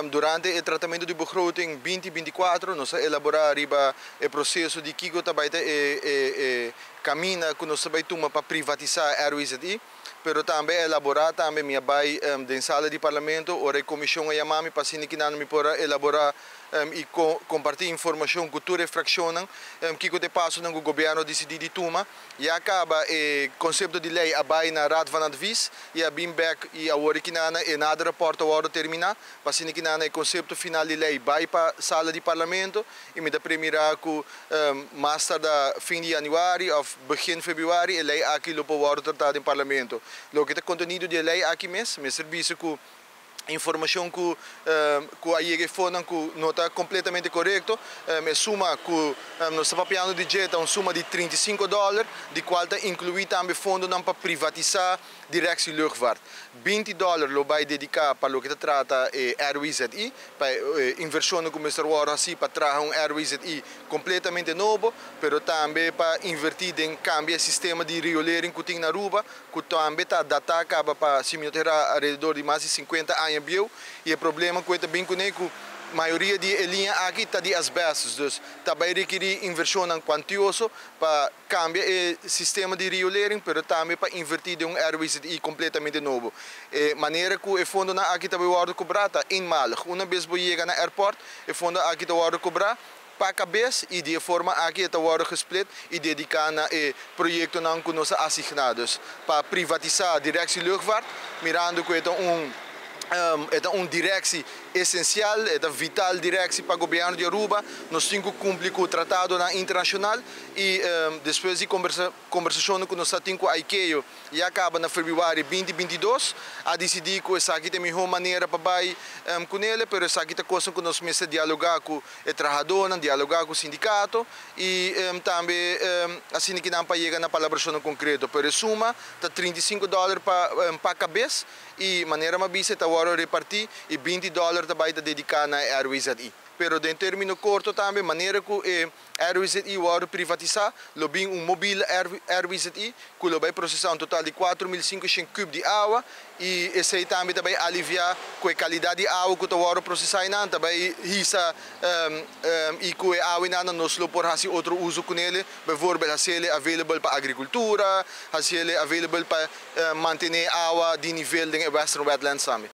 Durante e tratamento di begroting 2024, nos a elabora riba e proceso di kico ta bay e caminda cu nos ta bay tuma pa privatisa RWZI, pero tambe elabora tambe mi a bay den sala di parlamento, ora e comision a yama mi pa asina cu mi por elabora y comparti informacion cu tur e fraccion, kico ta e paso cu gobierno a dicidi di tuma. Ya caba e concepto di ley a bay na Raad van Advies y a bin back y awor cu nan e nader rapport a termina, pa asina cu e concepto final di ley bay pa sala di parlamento y mi ta premira cu mas tarda fin di januari of begin februari e ley aki lo por wordo trata den parlamento. Loke ta contenido di e ley aki mes, mester bisa cu informacion cu a yega cu no ta completamente corecto, e suma cu nos ta papiando di dje ta un suma di 35 dollar, di cual ta inclui tambe fondo pa privatisa Directie Luchtvaart. 20 dollar lo bay dedica pa loke ta trata RWZI, pa inversion cu mester wordo haci pa traha un RWZI completamente nobo, pero tambe pa inverti den cambia sistema di riolering cu tin na Aruba, cu tambe ta data caba pa si mi alrededor di mas di 50 aña bieu, y e problema cu ta bin cu mayoria di liña aki ta di asbestos, dus tambe rekeri inversion cuantioso pa cambia e sistema di riolering, pero tambe pa inverti den un RWZI completamente nobo. E manera cu e fondo aki tambe wordo cobra ta eenmalig. Un biaha bo yega na airport, e fondo aki ta wordo cobra pa cabes y di forma aki ta wordo gesplit y dedica na e proyecto cu nos a asigna. Dus pa privatisa Directie Luchtvaart, mirando cu e ta un directie esencial, e ta vital directie pa gobierno di Aruba. Nos tin cu cumpli cu e tratado internacional y despues di combersacion cu nos tin cu ICAO ya caba na februari 2022, a dicidi cu esaki ta e miho manera pa bay cu ne, pero esaki ta cos cu nos mester dialoga cu e trahador, dialoga cu e sindicato y tambe asina cu nan pa yega na palabracion concreto. Pero suma ta 35 dollar pa cabes y manera m'a bisa ta wordo reparti y 20 dollar tambe ta dedica na RWZI. Pero den termino corto tambe, manera cu e RWZI wordo privatisa, lo bin un mobile RWZI, cu lo bay procesa un total di 4.500 cube di awa y esey tambe tambe alivia cu e calidad di awa cu ta wordo procesa y tambe hisa y cu e awa nan nos lo por haci otro uso cu ne, bijvoorbeeld haci available pa agricultura, haci available pa mantene awa di nivel den Western Wetlands tambe.